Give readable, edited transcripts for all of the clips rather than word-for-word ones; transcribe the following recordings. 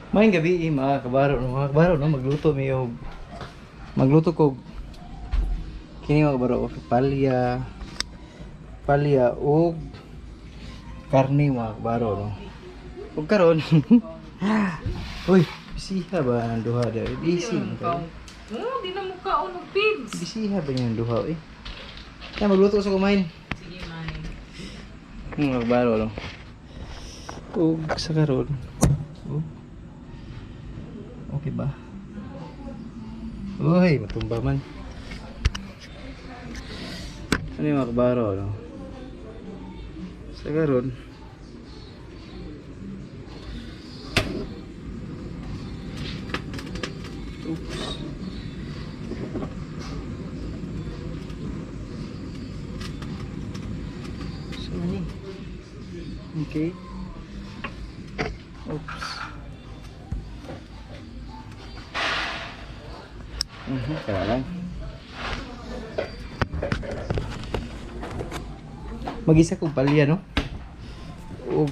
Maayong gabi eh, mga kabaro, no? Mga kabaro, no? Magluto mi og magluto ko kini, mga kabaro, palya palya og karne, mga kabaro, no? Ug karon, uy, bisiha ba ang duha diri? Busy man kayo. Oh, di na mo kaon og pigs. Bisiha ba niyang duha eh? Kaya magluto sa kumain. Sige, man. Mga kabaro, no? Ug sa karon. Oh. Okay ba? Uy, matumba man. Ano yung mga kabaro, no? Sa karon. Oops. So many. Okay. Oops. Kaya lang. Mag-isa kong palya, no? Ug.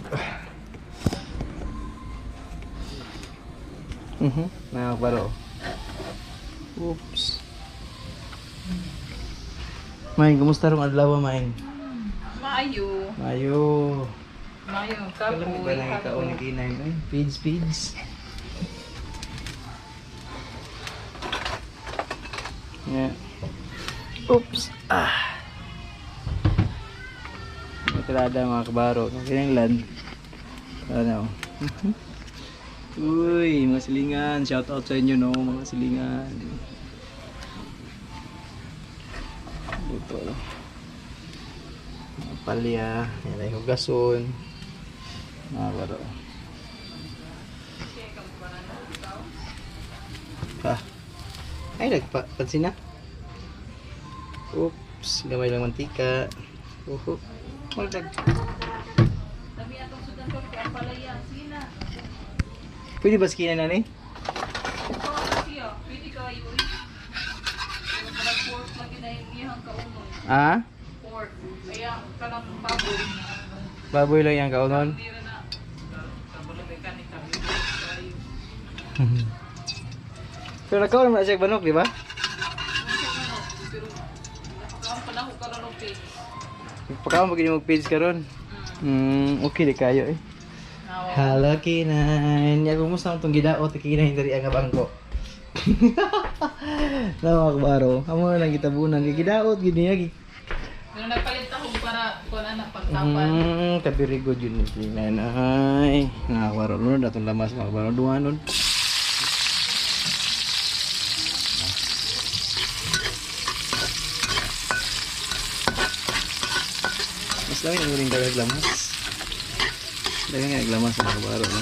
Nakakabaro. Oops. Maing, kumusta rong adlaw, Maing? Maayo. Mayo. Maayo. Alam mo ba Kapoy. na ikaw ni Kapoy. Kinay? Ay, feeds, feeds. Yeah. Oops. Ah. May tirada, mga kabaro. Kinanglan. Ano? Uy, mga silingan. Shout out sa inyo, no? Mga silingan. Luto, no? Mga palya. Yan ay hugason. Mga kabaro. Pa. Ay, nagpansin na. Oops, gamay lang mantika. Uhu. Maldag. Dami atong sudan ko kay palaya. Sige na. Pwede ba skina na ni? Ikaw siya. Pwede ka yun. Pero parang pork lang yun ay iyang kaunon. Ah? Pork. Kaya kanang baboy. Baboy lang yung kaunon. Hindi rin na. Kabalo may kanin kami. Kayo. Pero nagkaon naman siya banok, di ba? Pero nakakaon pa na ako karon og pigs. Pagkaon mo gini mo page karon. Okay di kayo eh. Nawa. Hello, Kinay. Ya, kumusta ang tong gidaot Kinay diri ang bangko? Na, mga kabaro. Amo na lang gitabunan kay gidaot gid niya. Pero nagpalit ako para kuan ana pagtapan. Ka very good yun ni Kinay. Ay, mga kabaro, lunod atong lamas, mga kabaro, duhanon. Mas lami ang uling dagag lamas. Dagang nga lamas, mga kabaro, no?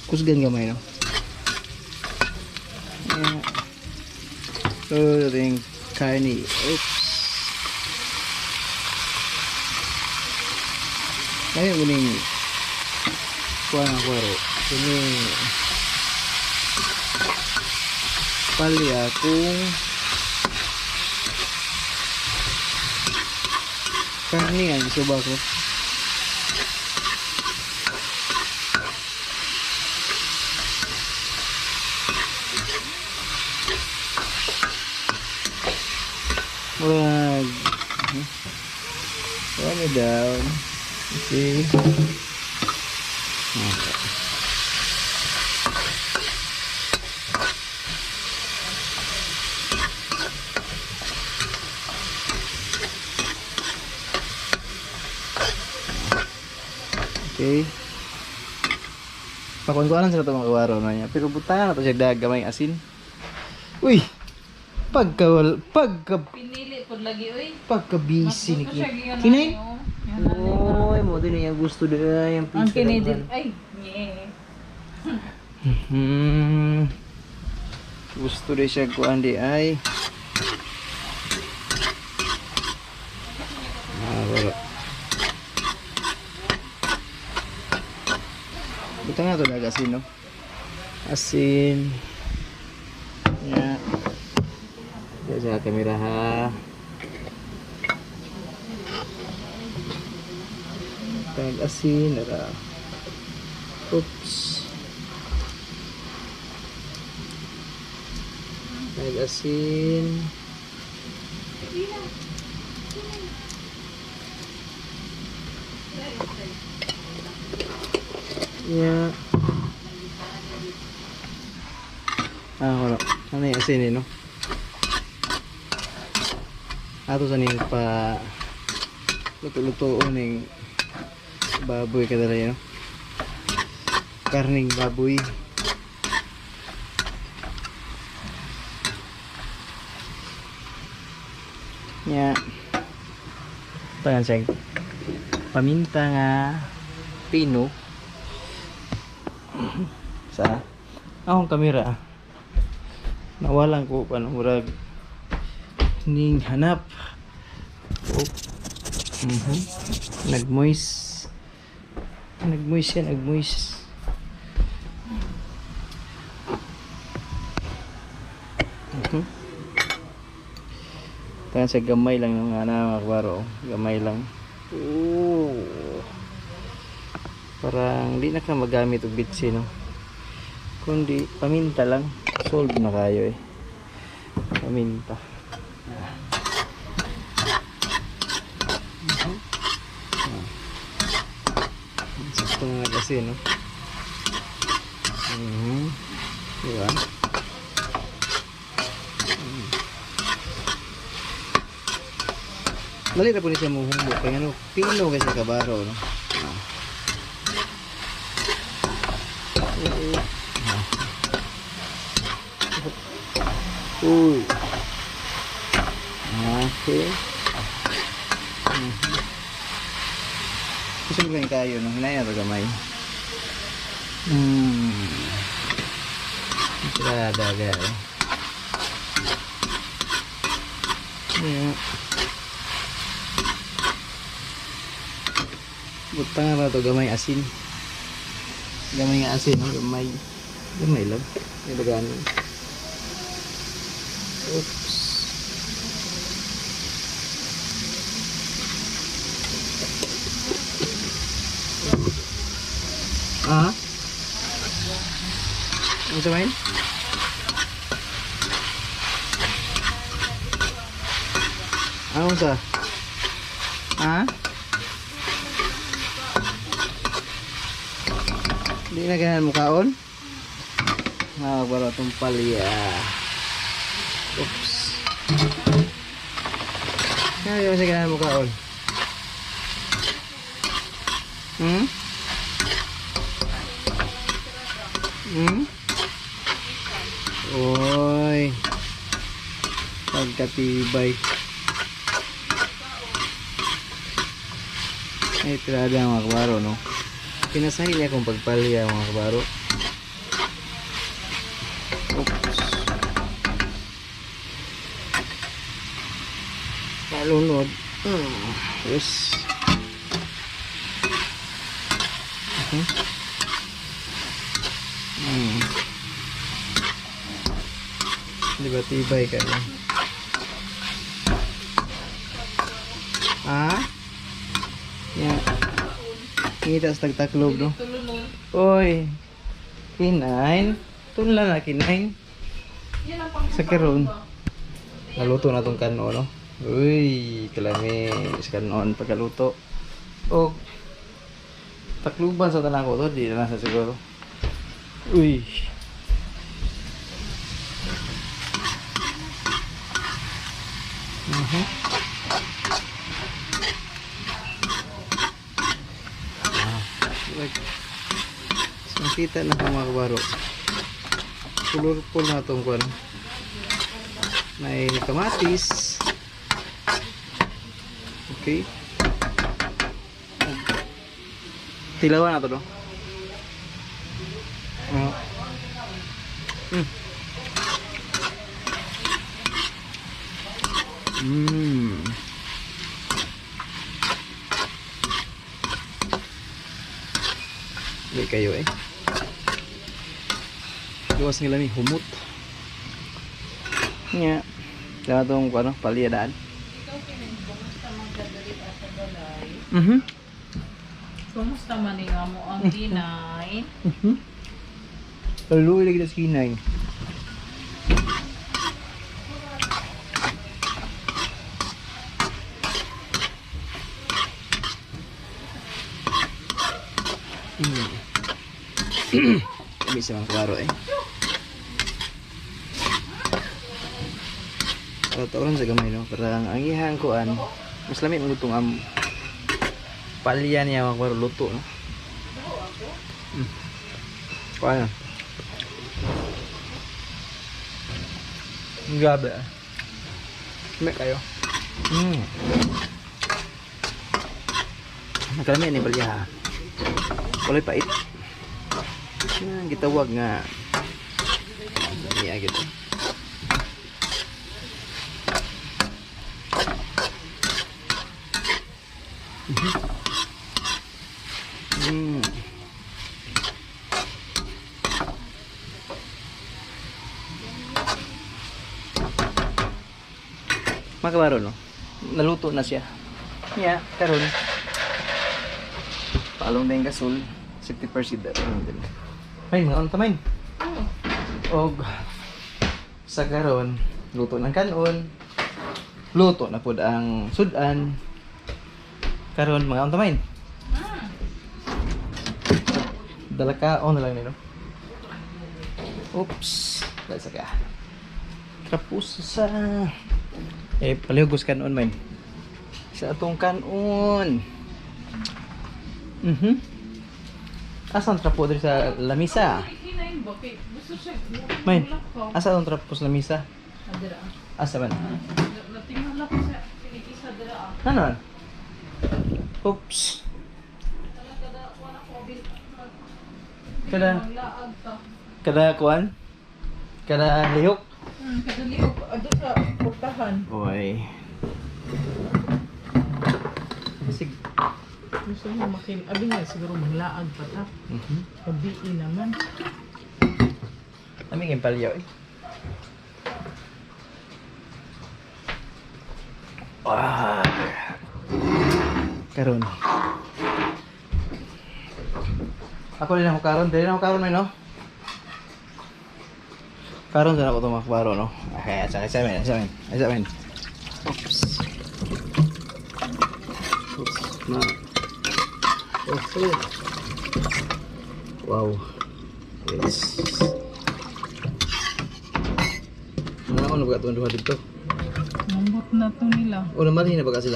Kusgan gamay, no? Yeah. So, ating karne. Oops. Ngayon, uling kuha ng kwaro. Kini palya kung karne ang isuba ko. Murag. One it down. Okay. Okay. Okay. Pakuan-kuanan sila ito, mga kawaro na niya. Pero butangan na to siya dag gamay asin. Uy! Pagka, pagka, Pinili pud lagi oy. pagka busy ni Mas gusto siya giyan Kinay? na, Oy, mo din yung gusto din yung oh. Ang pizza. kinidin. Ay, nye. Gusto din siya kuan di ay. Ah, wala. Butang na to dag asin, no? Asin. Ya. Ya sa kamera ha. Tag asin ara. Oops. Tag asin. Ya. Ah, wala. Ano yung asin eh, no? Ato sa ning pa luto-luto ning baboy kadala, no? Karning baboy. Ya. Tangan siya. Paminta nga pino. Sa akong kamera. Nawalan ko pa no, murag ning hanap. Oh. Nagmoist. Nagmoist siya, nagmoist. Tangan sa gamay lang ng ana mga kabaro. Gamay lang. Oh. Parang di na ka magamit og bitsi, no. Kundi paminta lang. Solve na kayo eh. Paminta. Sakto na kasi, no. Diba? Dali na po ni siya muhumbo. Kaya ano, pino kasi kabaro, no? Uy. Okay. Gusto mo kayo, no? Hinaya na ito gamay. Sirada, gaya. Yeah. Butang na ito, gamay asin. Gamay nga asin, no? Gamay. Gamay lang. May daganin. Oops. Ah? Ano sa main? Ano sa? Ha? Di na ganahan mukaon? Ah, baro itong palya. Oops. Kaya di mo siya ganahan mukaon? Hmm? Hmm? Oy. Pagkatibay. Ay, tirada mga kabaro, no? Pinasahin niya akong pagpalya mga kabaro. Oops. Palunod. Yes. Di ba tibay ka niya? Ah? Yeah. Kita sa tagtaklob, no? Oy. Kinain. Tunla na kinain. Sa karon. Naluto na tong kano, no? Uy, kalami sa kanon pagkaluto. O takluban sa tanan ko to, di na sa siguro. Uy. Like, so, nakita na ko mga kabaro. Colorful na itong kuwan. May kamatis. Okay. Tilawan na ito, no? Hindi kayo eh. Gawas nga lami humot. Nya. Kaya itong ano, paliyadaan. Ikaw, Kevin, kumusta man ka dali sa balay? Mhm. Kumusta man nga mo ang ginay? Kaluloy lagi sa kinay. Kami sa mga klaro eh. Pero tauran sa gamay no, para ang ihang kuan, mas lami mo lutong ang palya niya mga klaro luto no. Kuan na. Grabe ah. May kayo. Nakalami ni palya ha. Walay pait. Nga gitawag nga. Iya gitu. Mga kabaro, no? Naluto na siya. Yeah, karon. Palong na yung gasol. 60% na rin. May mga unta man. Og sa karon, luto ng kanon. Luto na pud ang sudan. Karon mga unta man. Dala ka on na lang nino. Oops, dala sa ka. Trapos sa eh palihugos kanon man. Sa atong kanon. Asa ang trapo diri sa lamisa? Hinayin ba? Kay gusto siya. May. Wala ko. Asa ang trapo sa lamisa? Adira. Asa man? Natingala ko sa pinigisa dira ah. Ano man? Oops. Kada Laag ta. kada kuan? Kada lihok? Kada liog ado sa portahan. Oy. Sig. Gusto mo makin... Abi nga, siguro maglaag pa ta. Gabii naman. Aming impalyo eh. Ah. Karon. Ako din ako karon, dili na ako karon may no. Karon sa ako itong mga kabaro no. Okay, asa asa men, asa men, asa men. Oops. Oops, ma. Oh, wow. Yes. Mga ano ba itong duha dito? Lambot na to nila. O naman na ba sila?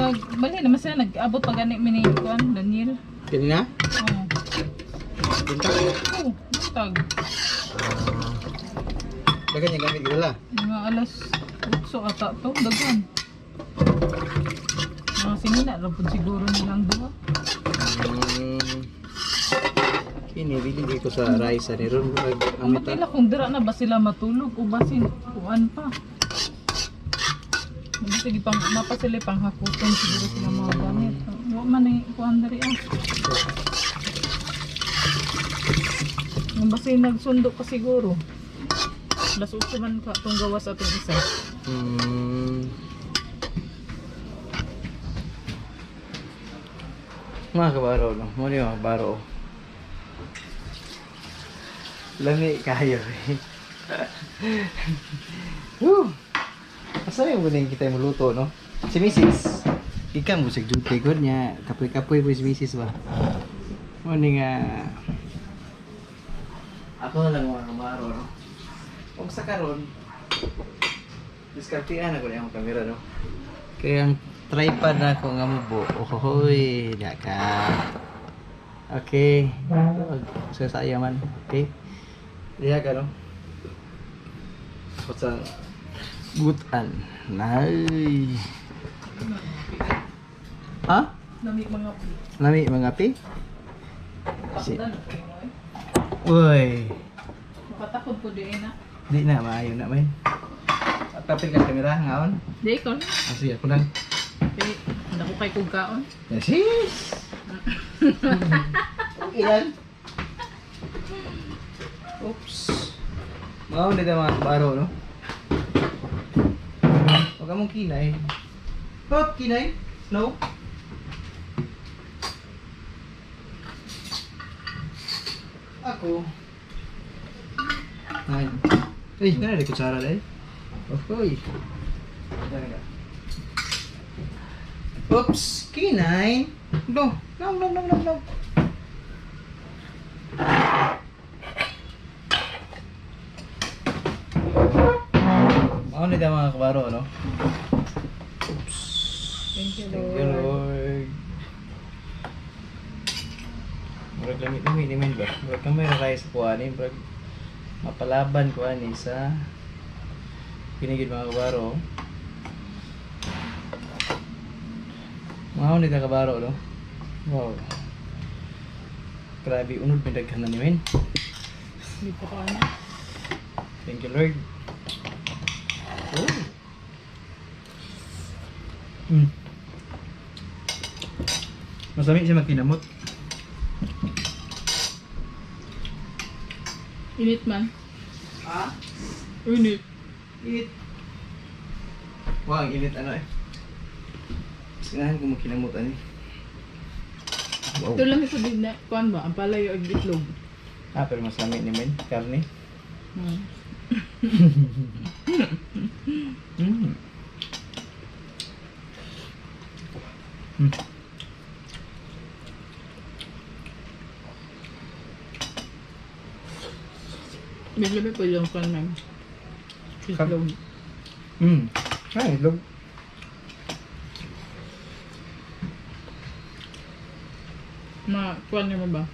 Nag bali naman sila nag-abot pa gani mi ni kuan Daniel. Kanina? Oh. Buntag. Oh, buntag. Dagan niya gamit gila. Mga alas 8 ata to, daghan. Mga sinina ra pud siguro nilang duha. Kini bili ko sa rice ni ron ang Ang matila kung dira na ba sila matulog o basin kuan pa. Sige pang mapa sila pang hakuton siguro sila mga gamit. Wa man ni kuan diri ah. Ang basin nagsundo pa siguro. Alas 8 man ka tong gawas atong isa. Mga kabaro, no? Muna yung mga kabaro. Lami kayo eh. Woo! Asa yung muna yung kita yung luto, no? Si Mrs. Ikaw mo sig duty good niya. Kapoy-kapoy po si Mrs. ba? Muna nga... Ako na lang mga kabaro, no? Kung sa karon, diskartean ako niya ang kamera, no? Kaya ang tripod na ako nga mubo. Ohoy, na ka. Okay. Sa man. Okay. Diha ka, no? Sa gutan. Nay. Ha? Nami mga Lami mga pi? Si. pakdan ko eh. Uy. Makatakod po di na. Di na maayo na man. Tapil ka kamera ngaon. Di ko. Ah, sige, ako lang. Kay dako kay kog kaon. Yes! Okay lang. Oops. Mao ni mga kabaro, no? Huwag mong kinay. Hop, kinay. No? Ako. Ay. Ay, nga na kutsara dahil. Oy. Talaga. Oops, kinay. No, no, no, no, no, no. Mao ni mga kabaro, no? Oops. Thank you, Thank you, Lord. Lord. Murag lami lami ni men ba? Murag kamay ra kayo sa kuha ni, murag mapalaban kuha ni sa pinigid mga kabaro. Mao ni ta kabaro, no? Wow. Grabe unod may daghan na ni men. Hindi pa ka ano. Thank you, Lord. Oh. Masami siya magkinamot. Init man. Ah? Init. Init. Wow, ang init ano eh. Mas ganahan ko magkinamot ano eh. Wow. Ito lang sa din na, kuan ba? Ang palayo og itlog. Ah, pero mas lami ni men. Karne. Medyo may pwede yung kuan man. Itlog. Ay, itlog. Ma, kuan niyo ba?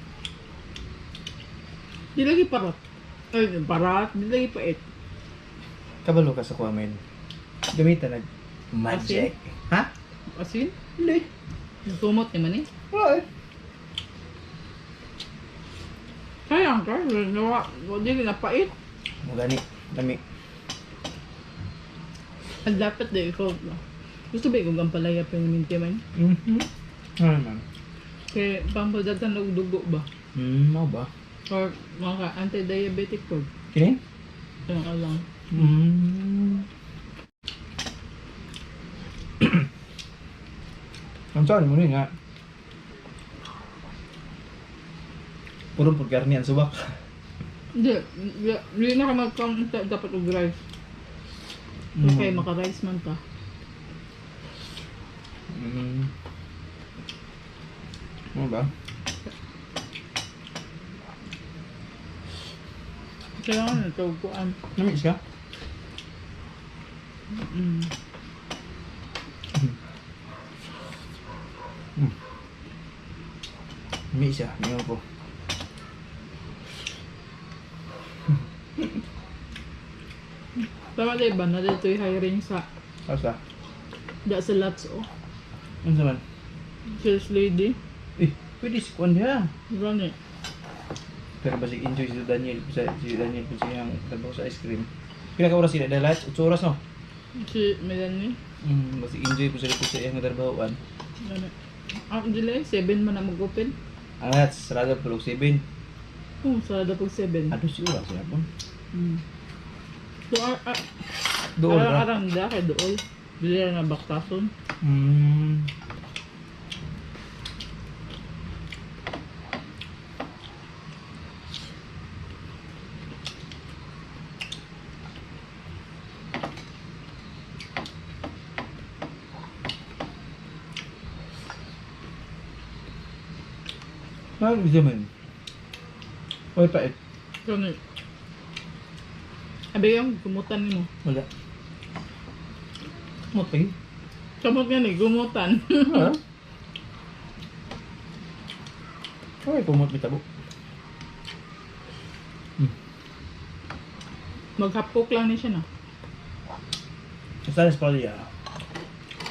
Di lagi parot. Ay, parat. Di lagi pait. Kabalo ka sa kuha men. Gamitan nag magic. Ha? Asin? Hindi. Tumot naman eh. Wala eh. Sayang ka. Nawa, di rin napait. Mo gani. Lami. Ang dapat di ikaw. Gusto ba ikaw ang palaya pinaminti man? Mhm. Ano man? Kaya pampagdaghan og dugo ba? Mao ba? Or mga anti-diabetic po. Kini? Ano ka lang. Ang saan mo ni nga? Puro pud karne ang subak. Hindi, hindi, hindi na ka magkang dapat og rice. Kaya maka-rice man ta. Ano ba? Kailangan na tawag ko an. Namiss ka? Namiss siya. Ngayon ko. Tama di ba? Na dito yung hiring sa Asa? da sa lots oh. Ano sa man? Sales lady. Eh, pwede si Kwan diha. Gani. Pero basig enjoy si Daniel. Sa, si Daniel kung siyang trabaho sa ice cream. Pila ka oras sila? Dahil 8 oras no? Si Melanie. Basig enjoy po sila po sa iyang trabahoan. Gani. Ah, dili 7 man na mag-open. Ang lahat, sarado po 7. Oh, sarado pag 7. Ado si oras sila po. So, Doon ra. arang da kay dool. Dili na baktason. Ano gusto man? Oy, pait. Gani. Abi yung gumutan nimo. Wala. Mutay. Kamot nga ni gumutan. Ha? Oy, pumot may tabo. Maghapok lang ni siya na. Basta sa palya.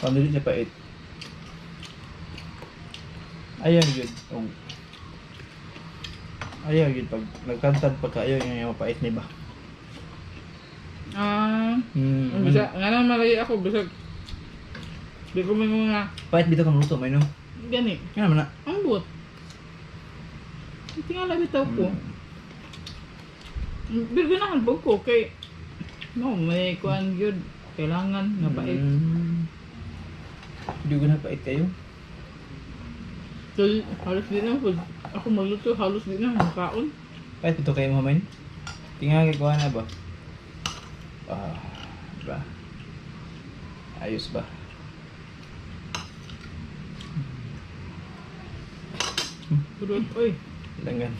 Pandili siya pait. Ayaw yun. Oh. Ayaw yun. Pag nagkantad pagka ayaw yun yung mapait ni ba? Ah, bisa nga na malay ako bisag di ko mingon nga Pait bitaw kang luto may no? gani. Nga naman na. Ang buot. Tingala bitaw ko. Pero ganahan po ko kay no, may kuan gyud kailangan nga pait. Hindi ko na pait kayo. So, halos di na po. Ako magluto, halos di na makaon. Pait ito kayo mamain. Tingnan kay kuha na ba? Ah, diba? Ayos ba? Pero, oy, Langgan.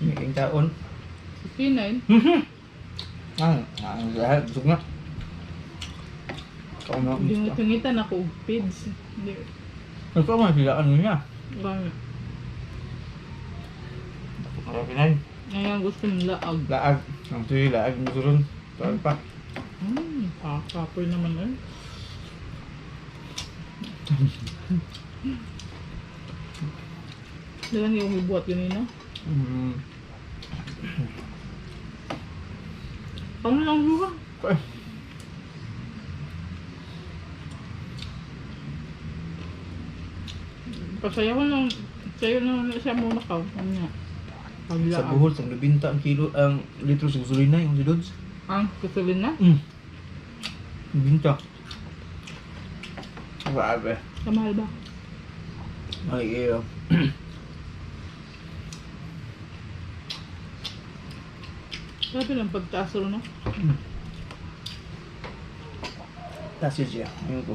May taon. 69. Ang lahat. Busog na. Kaon na. Hindi mo tingitan ako og pids. Hindi. Ito man sila ano niya. Gani. Marami na yun. Ngayon gusto ng laag. Laag. Ang tuyo, laag. Musuron. Tuwan pa. Kakapoy naman eh. Dalang yung ibuhat ganina. Kamo lang luha. Ay. Pasayaw lang. Sayo na siya muna ka. Ano nga? Sa Paglaag. Bohol, sa 90 ang kilo, ang litro sa gasolina, yung si Dodds. Ang kasulin na. Binta. Grabe. Kamahal ba? Ay, iyo. Sabi lang pagtaas ro no? Taas yun siya. Ayun ko.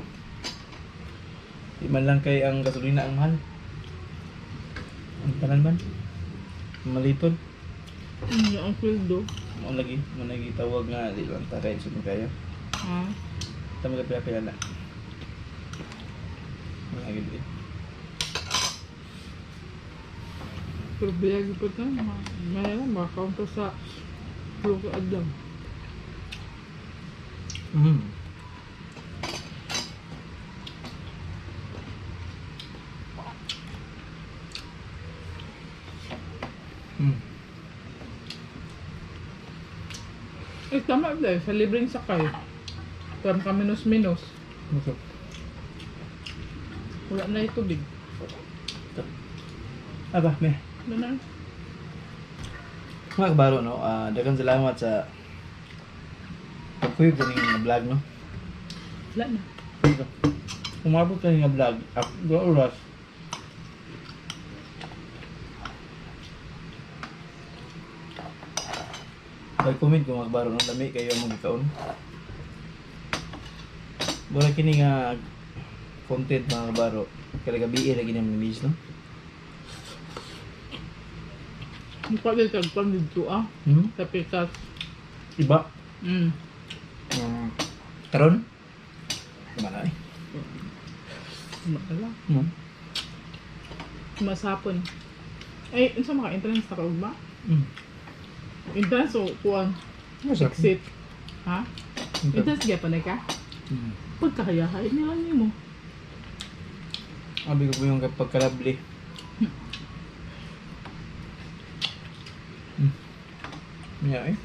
Di man lang kay ang gasolina ang mahal. Ang tanan man. Maliton. Ang sweldo. Mao lagi, mao lagi tawag nga di lang ta kay sino kayo. Ha? Tama ka pila-pila na. Wala gid eh. Pero biyag po ito. May lang, makakunta sa Luka adlaw. Eh, tama ba sa libreng sakay. Tama ka minus-minus. Okay. Wala na yung tubig. Ito. Aba, may. Wala na. Mga kabaro, no? Daghang salamat sa pagkuyog sa nga vlog, no? Wala na. Dito. Umabot ka nga vlog, ako oras. Pag-comment ko mga kabaro, no? Lami kayo ang magkaon. Mura kini nga content mga kabaro. Kaya gabi lagi na mga no? Mukha din tagpan dito ah. Hmm? Sa pikas. Iba. Karon? Kumana eh. Wala. Masapon. Ay, unsa maka entrance na kaugma? Entrance o kuan? Masarap. Exit. Ha? Entrance gyapon na ka? Pagkahayahay nila nimo. Abi ko po yung pagkalabli. Yeah, eh.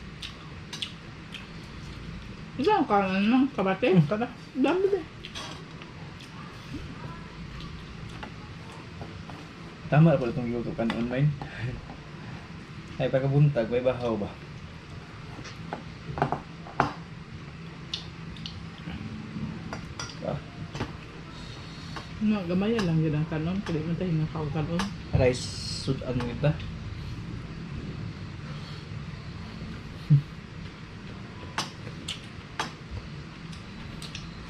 Isa ang kanan ng kabate. Kada. Dami ba? Tama na pala itong giluto kan online. Ay, pagkabuntag, may bahaw ba? Ah, No, gamaya lang yun ang kanon. Kaya man tayo nga kanon. rice sudan kita.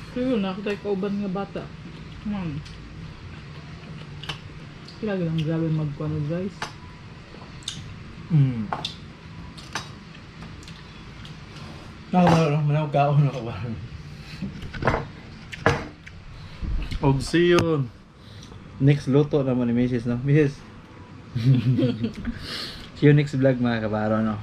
Pero na ako tayo kauban nga bata. Sila lang grabe magkuano guys. Nakabaro no, manawag kaon nakabaro. Og see you next luto naman ni Mrs. no? Mrs. See you next vlog mga kabaro no.